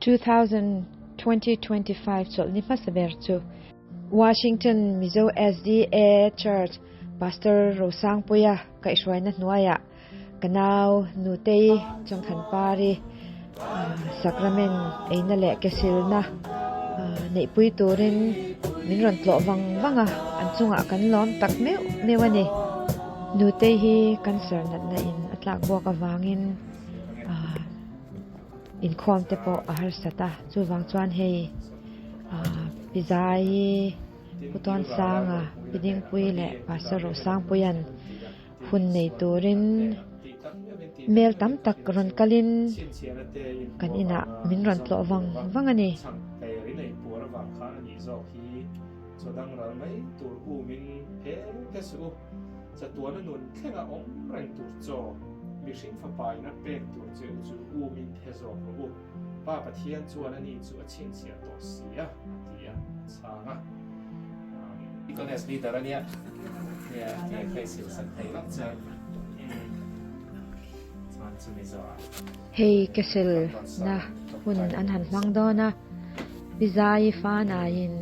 2025 chawlhni hmasa ber chu Washington Mizo SDA Church Pastor Rosangpuia kaihhruaina hnuaiah ka nau Nutei Chawngthanpari Sacrament eina leh kesilna neihpui turin min rawn tlawh vang vang a, an chungah kan lawm tak meuh meuh a ni. Nutei hi cancer natna in a tlak buak avangin inkhawm te pawh a harsat a, chuvang chuan hei Pi Zaii, Pu Tuansanga, Pi Dingpuii leh Pastor Rosangpuia'n hun nei turin mel tam tak rawn kalin kan inah min rawn tlawh vang vang a ni. Hei Kessel na hun an han hmang dawn a, Pi Zaii fanaiin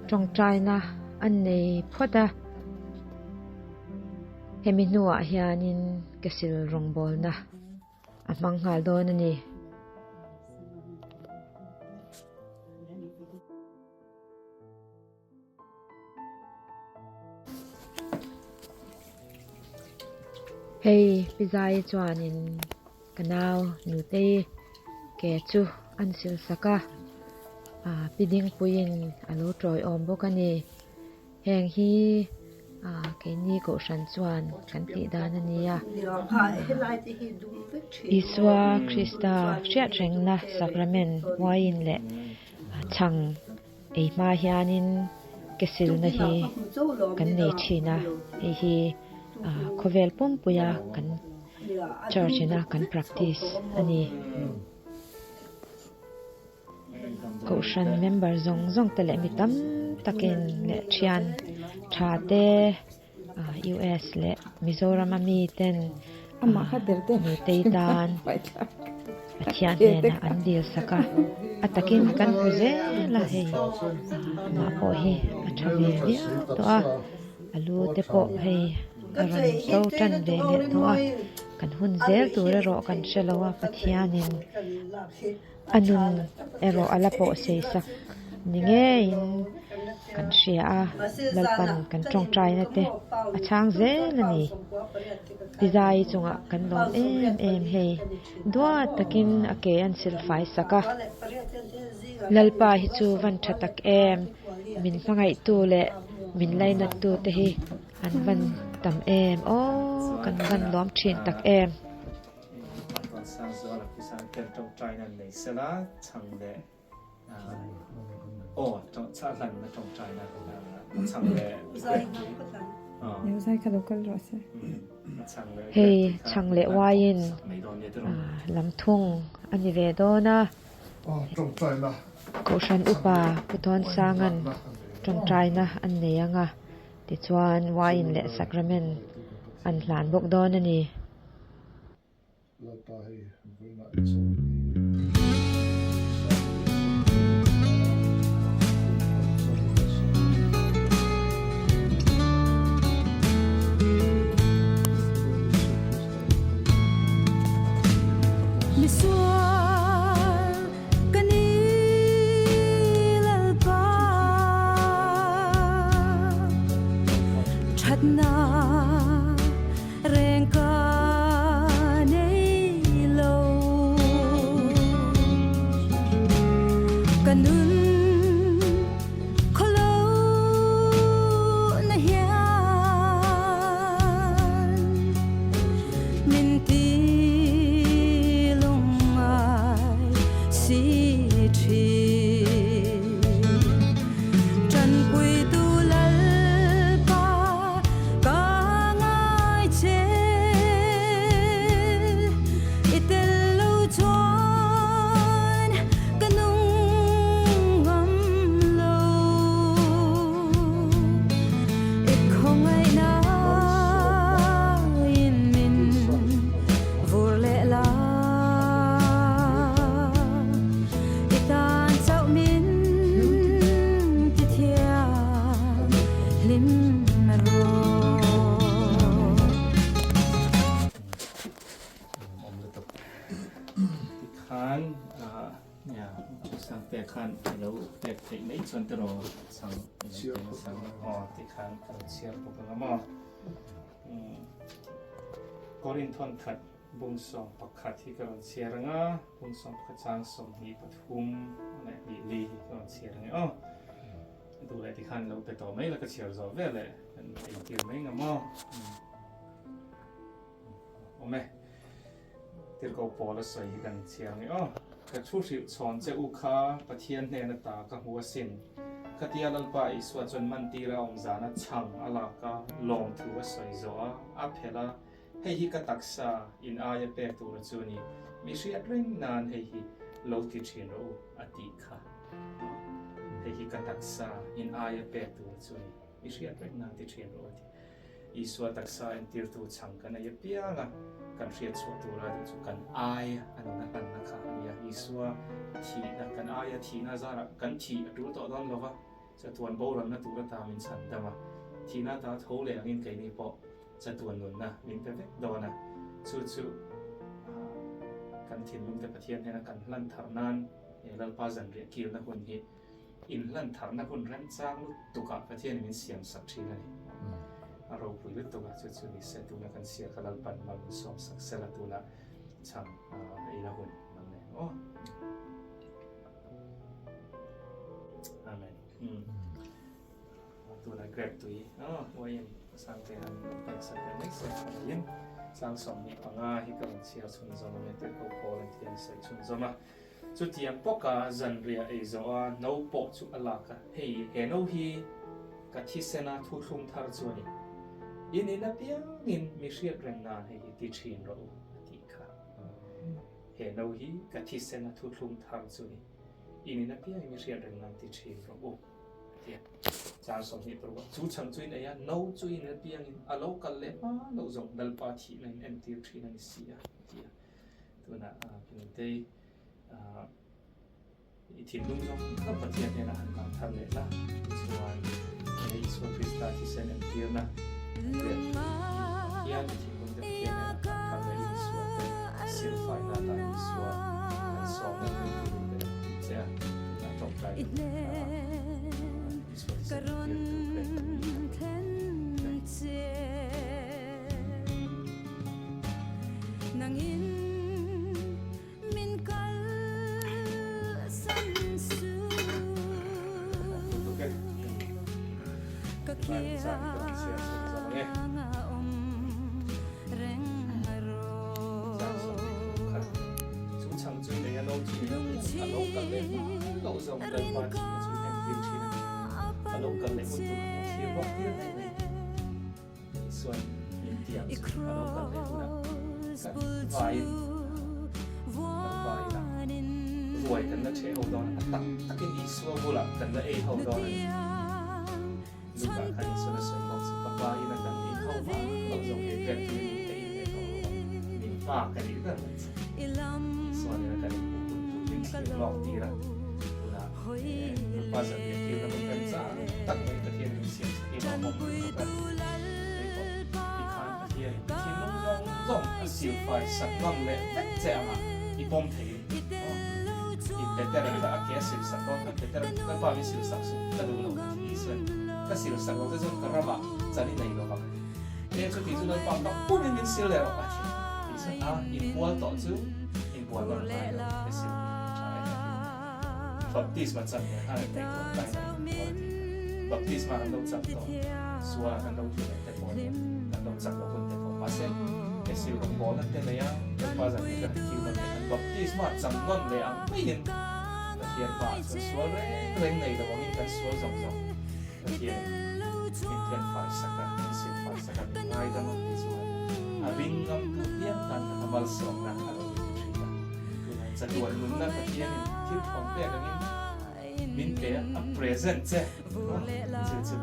tawngtaina an nei phawt a. Hemi hnuah hianin Kessel rawngbawlna a hmang nghal dawn a ni. Hei Pi Zaii chuanin ka nau Nutei ke chu an sil sak a, Pi Dingpuiin a lo tawiawm bawk a ni. Heng hi keini kohhran chuan kan tih dan a ni a. Isua Krista hriatrengna sacrament uaiin leh chhang ei hma hianin kesilna hi kan nei thin a, hei hi khawvel pumpuia kan church ina kan practice a ni. Kohhran member zawng zawng te leh mi tam takin leh thian tha te US leh Mizoram a mi ten nutei tan Pathian hnenah an dil sak a, a takin kan hmu zel a hei amah pawh hi a tha ve viau tawh a, a lu te pawh hei a rawn to tan ve leh tawh a, kan hun zel tur erawh kan hre lo a Pathianin A nun erawh a la pawh sei sak ni ngeiin kan hria a, Lalpan kan tawngtaina te a chhang zel a ni. Pi Zaii chungah kan lawm em em hei, duat takin a ke an silfai sak a. Lalpa hi chu van tha tak em, min hmangaihtu leh min lainattu te hi an van tam em aw, kan van lawm thin tak em. Hei chhang leh uaiin lam thung a ni ve dawn a. Kohhran upa Pu Tawnsanga'n tawngtaina an nei ang a, tichuan uaiin leh sacrament an hlan bawk dawn a ni. Misual ka ni Lalpa Thatnak Reng ka nei lo Ka nun khawlo na hian Min ti lungngai si thin Ṭanpuitu Lalpa Ka ngai che i tel lo chuan ka nung ngam lo I khawngaihna in min vur leh la. Nia, Sangte khan i lo pek theih mai chuan tiraw chang i lo pe nasa ang aw tih khan ka lo chhiar bawk ang a maw. Korinthon khat bung 11 hi ka rawn chhiar ang a, bung 11 chang 23 leh hnih li hi ka rawn chhiar ang e aw. Duh leh tikhan lo pe tawh mai la ka chhiar zawh vel e, kan entir mai ang a maw. Awm e. Tirhkoh Paul a sawi hi kan chhiar nge aw. Ka thu hrilh chhawn che u kha Pathian hnen ata ka hmu asin. Khatia Lalpa Isua chuan mantira awm zana chhang a lak a, lawmthu a sawi zawh a, a phelh a, Hei hi ka taksa in aia pek tura chu a ni, mi hriat reng nan hei hi lo ti thin rawh u a tih kha. Hei hi ka taksa in aia pek tura chu a ni, mi hriat reng nan ti thin rawh u a ti. Isua taksa entirtu chhang kan ei apiang a, kan hriat chhuah tura duh chu kan ai a nuna hlanna kha a ni a. Isua thihna, kan aia thihna zarah kan thih a tul tawh dawn lova, chatuan boramna tur ata min chhan dam a, thihna ata tho leh angin keini pawh chatuan nunna min pe vek dawn a. Chu chu kan thinlungte Pathian hnena kan hlan thar nan he Lalpa zanriah kilna hun hi Inhlan tharna hun remchang lutukah Pathianin min siam sak thin a ni. A ropui lutukah chu chu ni se tuna kan siar kha Lalpan mal min sawm sak sela tuna chhang eina hun mal nei ang aw. Amen. Tuna grape tui aw uaiin Sangte han lo pek sak leh mai se tiin Sang 25 hi ka rawn chhiar chhunzawm a nia tirhkoh Paul an thian sawi chhunzawm a. Chutiang pawka zanriah ei zawh a no pawh chu a lak a, Hei, he no hi ka thisena thuthlung thar chu a ni. In in apiangin mi hriat reng nan hei hi ti thin rawh u, a tih kha. He no hi ka thisena thuthlung thar chu a ni. In in apiangin mi hriat reng nan ti thin rawh u, a ti a. Chang 26, Chu chhang chu in ei a, no chu in apiangin a lo kal leh hma loh zawng Lalpa thihna in entir thin a ni si a, a ti a. Tunah Pinutei i thinlung zawng zawng Pathian hnenah han hlan thar leh la, tichuan he Isua Krista thisen entirna hian i thinlung te Pathian hnenah hlan thar leh in Isua te silfaina atan Isua kan sawmna pui turin ka lo ti che a, tunah tawngtai Isua thisen entirtu Greg tui kan Nangin min kal san su Ka kianga awm reng rawh Lungchhi rin ka pan che. I cross bul chu vuanin Ruai kan la ṭheh ho dawn a, tak takin Isua bulah kan la ei ho dawn a ni. Luka khan Isuan a sawi bawk chu, Ka pa ina kan ei ho hma lo zawng he grep hi min ka in ve tawh lo a, min nghak a nih ber mai chu. Isua nena kan inhmuh hun tur min thlir lawk tir a, tunah he Lalpa zanriah kilna hun remchang tak mai Pathian min siam sak hi lawmawm lutuk a. Hei pawh i khan Pathian i thinlung zawng zawng a silfai sak ngam leh vek che anga i pawm thei aw. I Peter kha a ke a sil sak dawn khan Peter Lalpa min sil sak suh ka duh lo ka ti Isuan ka sil sak lo te chuan ka ramah chan i nei lo vang a ti. Eng chuti chu Lalpa mak pumin min sil leh rawh a ti. Isuan a inbual tawh chu inbual nawn ngai lo ka sil hi a tha e a ti. Baptisma chan leh khan an ngaihtuah tlai mai inbual a tih kha. Baptisma kan lo chan tawh sual kan lo tlu leh te pawh nia kan lo chak lo hun te pawh mahse he sil rawngbawlna te nei a Lalpa zan hi kan thil nawn leh an baptisma chang nawn leh ang maiin Pathian hmaah chuan sual reng reng nei lo angin kan sual zawng zawng Pathian min thianfai sak a min silfai sak a min ngaidam ang ti chuan a ring ngamtu piang tan kha ka malsawmna a lo ni thin a tunah chatuan nunna Pathianin thil thawn pek angin Min pe a, a present che chu chu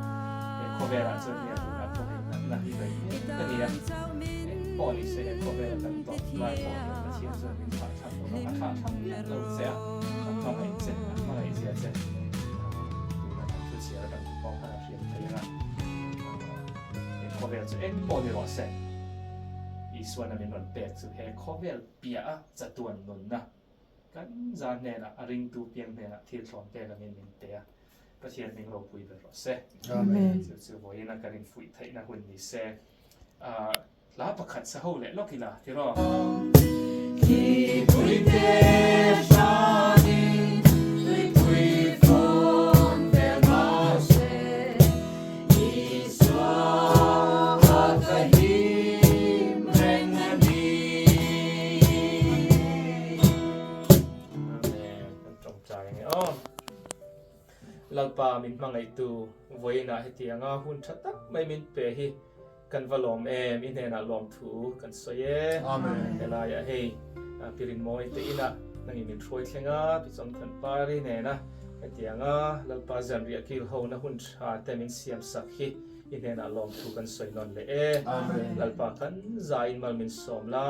he khawvelah chuan nia tunah pawh hei natna hi rei mek a ni a, eng pawh ni se he khawvela kan tawp lai pawh hian Pathian chuan min thlah thlak lo a, a thlah thlak miah lo che a, a hmangaih che, a hmangaih zia che tuna kan thu chhiar atang te pawh khan a hriat thei ang a, he khawvel chu eng pawh ni rawh se Isuana min rawn pek chu he khawvel piah a chatuan nunna. Kan zan hnenah a ringtu piang hnenah thil thlawn pek angin min pe a, Pathian hming ropui ber rawh se. Amen. Chu chu vawiin a kan infuih theihna hun ni se. Hla pakhat sa ho leh lawk ila tiraw. Lalpa min hmangaihtu vawiinah hetianga hun tha tak mai min pe hi kan va lawm em i hnenah lawmthu kan sawi e. Helaiah hei Pirinmawi te inah nangin min hruai thleng a, Pi Chawmthan Pari nena hetianga Lalpa zanriah kil hona hun tha te min siam sak hi I hnenah lawmthu kan sawi nawn leh e. Lalpa kan zaiin mal min sawm la,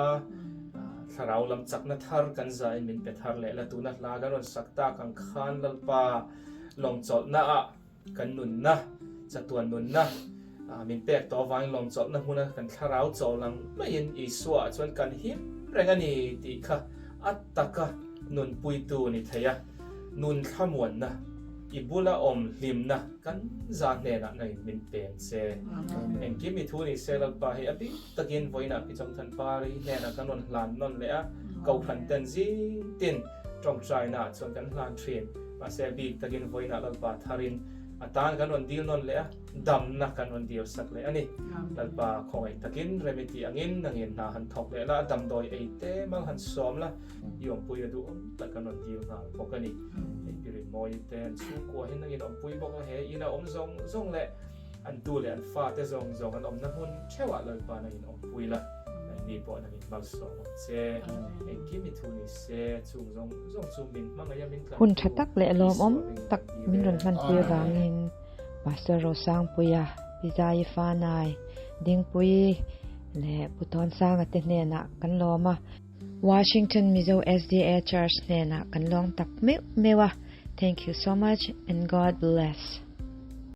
thlarau lam chakna thar kan zaiin min pe thar leh la. Tuna hla kan rawn sak tak ang khan Lalpa lawngchawlhna ah kan nunna, chatuan nunna min pek tawh avangin lawngchawlhna hmuna kan thlarau chawl ang maiin Isua ah chuan kan him reng a ni tih kha a taka nunpuitu ni thei a. Nun thlamuanna, i bula awm hlimna kan za hnenah na in min peng che. Engkim i thu ni se Lalpa hei a bik takin vawiinah Pi Chawngthan Pari hnenah kan rawn hlan nawn leh a, Kohhran ten zing tin tawngtaina ah chuan kan hlan thin. Mahse a bik takin vawiinah Lalpa tharin a tan kan rawn dil nawn leh a, damna kan rawn dil sak leh a ni. Lalpa khawngaih takin rem i tih angin nangin hna han thawk leh la, a damdawi ei te mal han sawm la, I awmpui a duh awm tak an rawn dil nghal bawk a ni. Hei Pirin Mawi te an chhungkua hian an inawmpui bawk a, he ina awm zawng zawng leh an tu leh an fate zawng zawng an awmna hmun theuhah Lalpa'n a inawmpui la, anni pawh an inmalsawm ang che. Engkim i thu ni se, chung zawng zawng chu min hmangaih a min tlantu Hun tha tak leh lawmawm Isua ring tak kan ti min ve. rawn hmanpui avangin Pastor Rosangpuia, Pi Zaii Fanai, Dingpuii leh Pu Tawnsanga te hnenah kan lawm a. Washington Mizo SDA Church hnenah kan lawng tak meuh meuh a, thank you so much and God bless.